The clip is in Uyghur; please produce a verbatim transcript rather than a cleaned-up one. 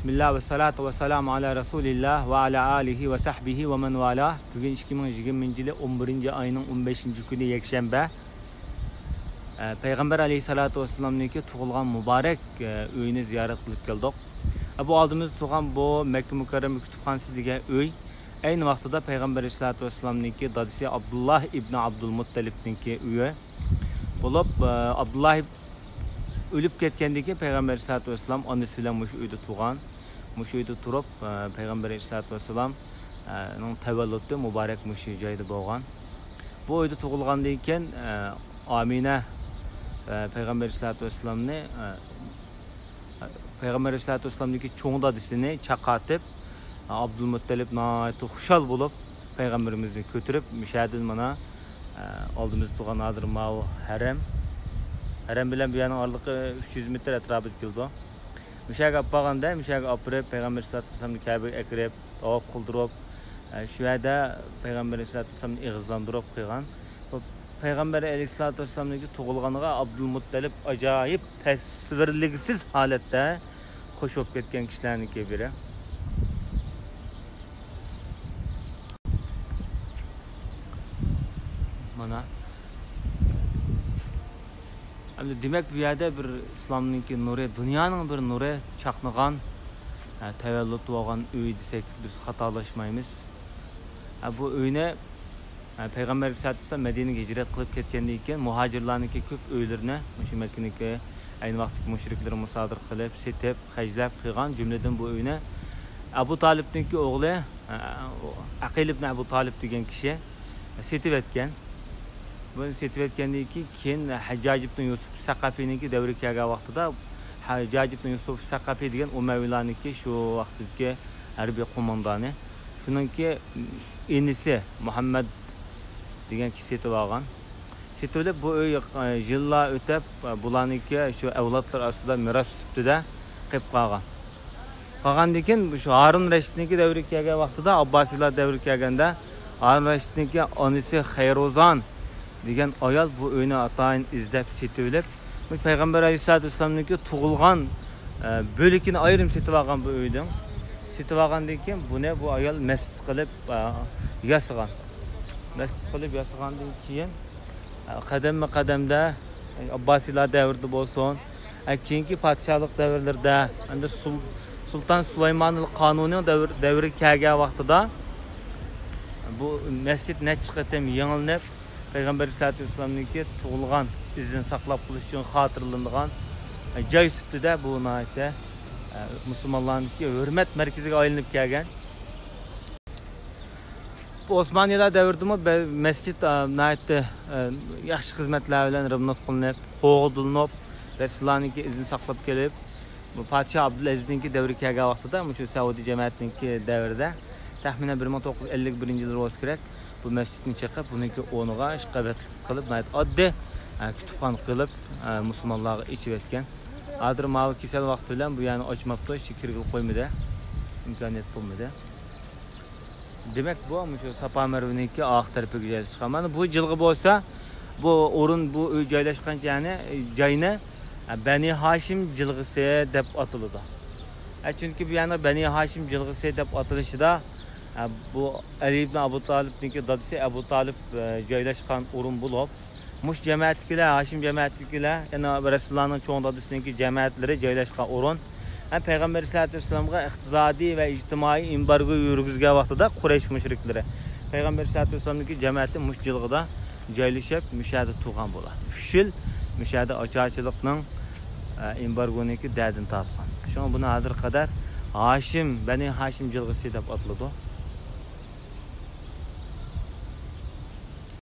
بىسمىللا ۋەسسالاتۇ ۋەسسالامۇ ئالا رەسۇلىللا ۋە ئالا ئالىھى ۋە سەھبىھى ۋە مەن ۋالا. بۈگۈن ئىككى مىڭ يىگىرمىنچى يىلى ئون بىرىنچى ئاينىڭ ئون بەشىنچى كۈنى، يەكشەنبە. ئە، پەيغەمبەر ئەلەيھىسسالاتۇ ۋەسسالامنىڭكى تۇغۇلغان مۇبارەك، ئە، ئۆيىنى زىيارەت قىلىپ كەلدۇق. ئە، بۇ ئالدىمىزدا تۇرغان بۇ مەككە مۇكەررەمە كۇتۇپخانىسى دېگەن ئۆي ئەينى ۋاقتىدا پەيغەمبەر ئەلەيھىسسالاتۇ ۋەسسالامنىڭكى دادىسى ئابدۇللا ئىبنى ئابدۇلمۇتتەلىپنىڭكى ئۆيى بولۇپ، ئە، ئابدۇللا ئۆلۈپ كەتكەندىن كېيىن پەيغەمبەر ئەلەيھىسسالاتۇ ۋەسسالام ئانىسى بىلەن مۇشۇ ئۆيدە تۇرغان. مۇشۇ ئۆيدە تۇرۇپ، ئە، پەيغەمبەر ئەلەيھىسسالاتۇ ۋەسسالام، ئە، نىڭ تەۋەللۇتى مۇبارەك مۇشۇ جايدا بولغان. بۇ ئۆيدە تۇغۇلغاندىن كېيىن، ئە، ئامىنە، ئە، پەيغەمبەر ئەلەيھىسسالاتۇ ۋەسسالامنى، ئە، پەيغەمبەر ئەلەيھىسسالاتۇ ۋەسسالامدىكى چوڭ دادىسىنى چاقاتىپ، ئابدۇلمۇتتەلىپ ناھايىتى خۇشال بولۇپ، پەيغەمبىرىمىزنى كۆتۈرۈپ، مۇشەدىن مانا، ئە، ئالدىمىزدا تۇرغان ھازىر ماۋۇ ھەرەم. ھەرەم بىلەن بۇ يەرنىڭ ئارىلىقى ئۈچ يۈز مېتىر ئەتراپىدا كېلىدۇ. مۇشەگە ئاپارغاندا، مۇشەگە ئاپىرىپ، پەيغەمبەر ئەلەيھىسسالاتۇ ۋەسسالامنى كەبىگە ئەكىرىپ، تاۋاپ قىلدۇرۇپ، ئە، شۇ يەردە پەيغەمبەر ئەلەيھىسسالاتۇ ۋەسسالامنى ئېغىزلاندۇرۇپ قىلغان. بۇ پەيغەمبەر ئەلەيھىسسالاتۇ ۋەسسالامنىڭكى تۇغۇلغانلىقىغا ئابدۇلمۇتتەلىپ ئاجايىپ تەسۋىرلىگۈسىز ھالەتتە خۇش بولۇپ كەتكەن كىشىلەرنىڭكى بىرى. مانا. ئەمدى دېمەك، بۇ يەردە بىر ئىسلامنىڭكى نۇرى، دۇنيانىڭ بىر نۇرى چاقنىغان، ھە، تەۋەللۇت بولغان ئۆي دېسەك، بىز خاتالاشمايمىز. ھە، بۇ ئۆينى، ھە، پەيغەمبەر ئەلەيھىسسالاتۇ ۋەسسالام مەدىنىگە ھىجرەت قىلىپ كەتكەندىن كېيىن، مۇھاجىرلارنىڭكى كۆپ ئۆيلىرىنى مۇشۇ مەككىنىڭكى ئەينى ۋاقىتتىكى مۇشرىكلىرى مۇسادىرە قىلىپ، سېتىپ، خەجلەپ قىلغان. جۈملىدىن بۇ ئۆينى ئەبۇ تالىپنىڭكى ئوغلى، ئە، ئەقىل ئىبن ئەبۇ تالىپ دېگەن كىشى سېتىۋەتكەن. بۇنى سېتىۋەتكەندىن كېيىن، كېيىن ھەججاج ئىبن يۈسۈپ سەقەفىنىڭكى دەۋرى كەلگەن ۋاقتىدا، ھەججاج ئىبن يۈسۈپ سەقەفى دېگەن ئۇمەۋىلارنىڭكى شۇ ۋاقىتتىكى ھەربىي قوماندانى، شۇنىڭكى ئىنىسى مۇھەممەد دېگەن كىشى سېتىۋالغان. سېتىۋېلىپ، بۇ ئۆي، ئە، يىللار ئۆتۈپ، ئە، بۇلارنىڭكى شۇ ئەۋلادلار ئاستىدا مىراس سۈپىتىدە قېلىپ قالغان. قالغاندىن كېيىن شۇ ھارۇن رەشىدنىڭكى دەۋرى كەلگەن ۋاقتىدا، ئابباسىيلار دەۋرى كەلگەندە، ھارۇن رەشىدنىڭكى ئانىسى خەيرۇزان دېگەن ئايال بۇ ئۆينى ئاتايىن ئىزدەپ سېتىۋېلىپ، بۇ پەيغەمبەر ئەلەيھىسسالاتۇ ۋەسسالامنىڭكى تۇغۇلغان، ئە، بۆلىكىنى ئايرىم سېتىۋالغان بۇ ئۆيدىن. سېتىۋالغاندىن كېيىن بۇنى بۇ ئايال مەسچىت قىلىپ، ئە، ياسىغان. مەسچىت قىلىپ ياسىغاندىن كېيىن، قەدەممۇ قەدەمدە، ئابباسىيلار دەۋرىدە بولسۇن، كېيىنكى پادىشاھلىق دەۋرلىرىدە، ئەمدى سۇل-، سۇلتان سۇلايمانىل قانۇنىنىڭ دەۋر-، دەۋرى كەلگەن ۋاقتىدا بۇ مەسچىت نەچچە قېتىم يېڭىلىنىپ، پەيغەمبەر ئەلەيھىسسالاتۇ ۋەسسالامنىڭكى تۇغۇلغان ئىزىنى ساقلاپ قېلىش ئۈچۈن خاتىرىلىنىدىغان جاي سۈپىتىدە بۇ ناھايىتى، مۇسۇلمانلارنىڭكى ھۆرمەت مەركىزىگە ئايلىنىپ كەلگەن. بۇ ئوسمانىيلار دەۋرىدىمۇ بە-، مەسچىت، ئا، ناھايىتى، ئا، ياخشى خىزمەتلەر بىلەن رېمونت قىلىنىپ، قوغدىلىنىپ، رەسۇلۇللانىڭكى ئىزىنى ساقلاپ كېلىپ، بۇ پادىشاھ ئابدۇلئەزىزنىڭكى دەۋرى كەلگەن ۋاقتىدا، مۇشۇ سەئۇدى جەمەتىنىڭكى دەۋرىدە، تەخمىنەن بىر مىڭ توققۇز يۈز ئەللىك بىرىنچى يىللىرى بولسا كېرەك، بۇ مەسچىتنى چېقىپ، بۇنىڭكى ئورنىغا ئىككى قەۋەتلىك قىلىپ، ناھايىتى ئاددىي، ئا، كۇتۇپخانا قىلىپ، ئا، مۇسۇلمانلارغا ئېچىۋەتكەن. ھازىر ماۋۇ كېسەل ۋاقتى بىلەن بۇ يەرنى ئاچماپتۇ، ئىچىگە كىرگىلى قويمىدى، ئىمكانىيەت بولمىدى. دېمەك، بۇ مۇشۇ ساپا مەرۋىنىڭكى ئارقا تەرىپىگە جايلاشقان. مانا بۇ جىلغا بولسا، بۇ ئورۇن، بۇ ئۆي جايلاشقان يەرنى، جاينى، ئە، بەنى ھاشىم جىلغىسى دەپ ئاتىلىدۇ. ئە، چۈنكى بۇ يەرنىڭ بەنى ھاشىم جىلغىسى دەپ ئاتىلىشىدا، ئە، بۇ ئەلى ئىبن ئابۇ تالىپنىڭكى دادىسى ئەبۇ تالىپ، ئە، جايلاشقان ئورۇن بولۇپ، مۇشۇ جەمەتتىكىلەر، ھاشىم جەمەتتىكىلەر، يەنە رەسۇلۇللانىڭ چوڭ دادىسىنىڭكى جەمەتلىرى جايلاشقان ئورۇن. ھەم پەيغەمبەر ئەلەيھىسسالاتۇ ۋەسسالامغا ئىقتىسادىي ۋە ئىجتىمائىي ئېمبارگو يۈرگۈزگەن ۋاقتىدا قۇرەيش مۇشرىكلىرى پەيغەمبەر ئەلەيھىسسالاتۇ ۋەسسالامنىڭكى جەمەتى مۇشۇ جىلغىدا جايلىشىپ، مۇشۇ يەردە تۇرغان بولار. ئۈچ يىل مۇشۇ يەردە ئاچارچىلىقنىڭ، ئە، ئېمبارگونىڭكى دەردىنى تارتقان. شۇڭا بۇنى ھازىرغا قەدەر ھاشىم، بەنى ھاشىم جىلغىسى دەپ ئاتىلىدۇ.